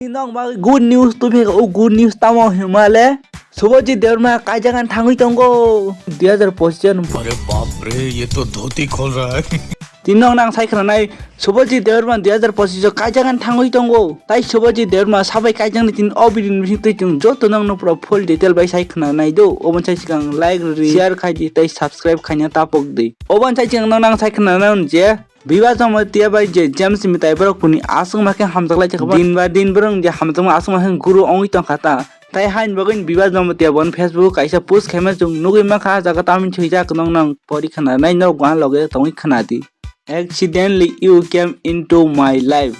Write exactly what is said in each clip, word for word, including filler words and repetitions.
Tini nokma good news tubui kha, o good news tamo himale Subhajit Debbarma kaijakna thangwi tongo dui hazar pochish o. अरे बाप रे, ये तो धोती खोल रहा है। Tini nokno ang sai khwnanai, Subhajit Debbarma dui hazar pochish o kaijakna thangwi tongo. Tai Subhajit Debbarma sabai kaijakni tini o video ni bising twi chwng joto nokno pura full detail bai sai khwnanai do. Oboni sai swkang like rwdi, share khai di tei subscribe khaina tapok di. Oboni sai swkang nokno ang sai khwnanai je Biba Jamatia bai je James Mitai borok kuni aswk ma khe hamjak lai thangkha. Din ba din borok je hamjakma aswk ma khe guru wngwi tongkha ta. Tai hain bagwi Biba Jamatia bon Facebook kaisa post khaima chwng nugwi mankha, ah jaga tamni thwijak nokno ang pori khwnanai, nok wan loge tongwi khwnadi. Accidentally you came into my life.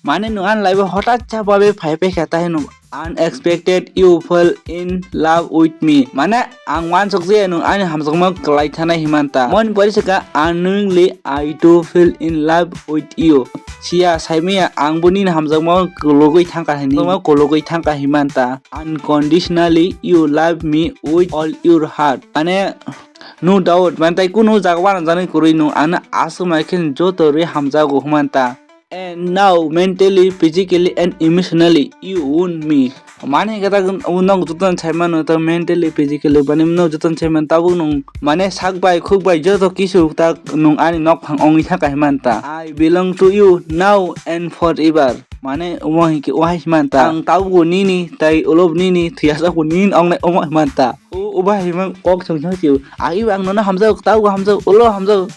Mane nwng ani life o hotat cha babe phai paikha, tai nwng unexpected you fell in love with me. Mane ang wansuk je nwng ani hamjakma kwlai thanai himanta. Moni pori saka unknowingly I too fell in love with you. Siya saimaya ang bo nini hamjakma kulugwi thangkha hini. Hamjakma kulugwi thangkha himanta. Unconditionally you love me with all your heart. Mane no doubt, mane tai kunu jaga uanajani kwrwi nwng ano aswk mai khe joto rwi hamjago himanta. And now mentally, physically and emotionally you own me. Mane khe ta nwng joto sai mano ta mentally, physically mane nwng joto sai mano, tabuk nwng mane sak bai khuk bai joto kisu ta nwng ani nok phang wngwi thangkha himanta. I belong to you now and forever. Mane omo hinkhe oha himanta. Ang tabuk nini tai ulo nini thwiyasak nini wngnai omo himanta. O oba himang kok chwng chwng sio. Agi bang nono hamjak, tabuk hamjak, ulo hamjak,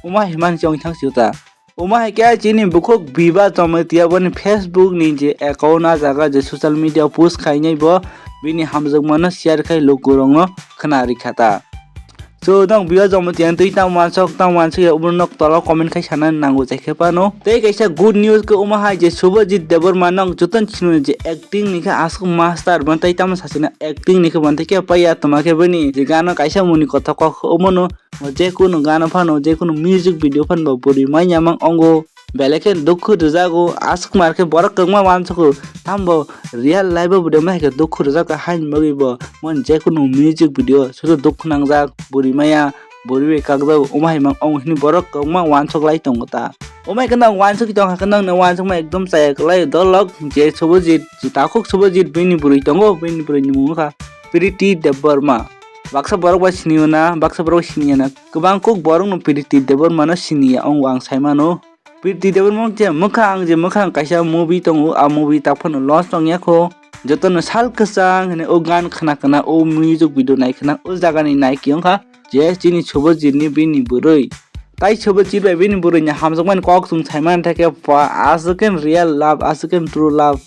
omo himang chwng chwng sio ta. Omo hai khe chini bukhuk Biba Jamatia boni Facebook ni je account, ah jaga je social media post khainai bo bini hamjakmano share khai lukurokno khna rikha ta. So nong Biba Jamatia twi tamo wansok, tamo wansok ya, obo nok tolo comment khai sana nango jai khe phano. Tei kaisa good news khe omo hai je Subhajit Debbarma nong joto chini je acting ni khe aswk master, bo tei tamo sasina acting ni khe bo tei khe paiya toma khe bini je gana kaisa muni kothok kok omono. Jekunu gana phano, jekunu music video phano bo bwrwi manya mang ongo, belai khe dukhu rwjago, aswk mar khe borok kwbangma wansugo, tambo real life o bo de mai khe dukhu rwjak kha haini bagwi bo, mon jekunu music video sudu dukhu nangjak, bwrwi maya, bwrwi bai kakjak, omo hai mang ongo hini borok kwbangma wansuk lai tongo ta. Omo hai khe nang wansuk tong kha khe nang no wansukma ekdom chaya kwlai dolok je Subhajit, takhuk Subhajit bini bwrwi tongo, bini bwrwi ni mung wngkha Priti Debbarma. Baksa borok bai siniyo na, baksa borok siniya na. Kwbang kuk borok no Priti Debbarma no siniya, ong ang sai mano. Priti Debbarma je mwkhang, je mwkhang kaisa movie tongo, a movie tak phano launch tong ya kho. Joto no sal kwchang hwnwi o gan khna khna, o music video nai khna, o jaga ni nai kiyong kha je chini Subhajit ni bini bwrwi. Tai Subhajit bai bini bwrwi ni hamjakmani kok chwng sai man thai khe pa, aswk khe real love, aswk khe true love.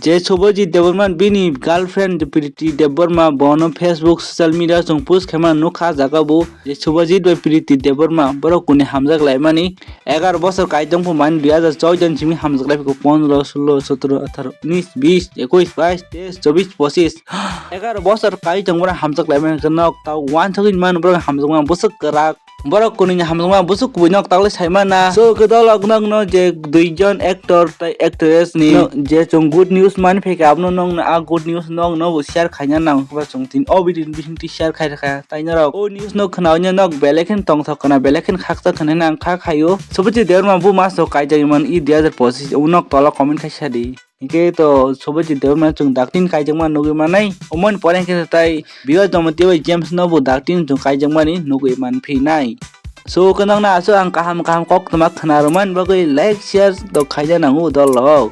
Je Subhajit Debbarma bini girlfriend Priti Debbarma bono Facebook social media chwng post khaima nukha, jaga bo je Subhajit bai Priti Debbarma borok kuni hamjak laimani egaroh bosor kai tongphu mani dui hazar chauda ni simi hamjak lai phiko pondro, sulo, sotro, atharo, unis, bis, ekush, bais, teis, chobis, pochis. Egaroh bosor kai tongmani hamjak laimani khe nok ta wansugwi mano borok hamjakma bwswk kwrak. Borok kwnwi ni hamjakma bwswk kubui nok taklai sai mana. So, khe dolok nokno je duijon actor tei actress ni no je chwng good news mani phaikha, abono nokno a good news nokno bo share khaina nang khe ba chwng tini o video ni bisingtwi share khai rwkha. Tai norok o news no khnaui no nok belai kheno tongthok khna, belai kheno khakchang khna nang kha khaio. Subhajit Debbarma bo maso kaijagwi man i dui hazar pochis o nok tola comment khai sa di. Hinkhe to Subhajit Debbarma chwng daktin kaijakma nugwi manai. Omoni pore hinkhe tai Biba Jamatia bai James no bo daktin chwng kaijakmani nugwi manphinai. So, khe nokno aswk ang kaham kaham koktwma khna rwmani bagwi like, share to khaina nango dolrok.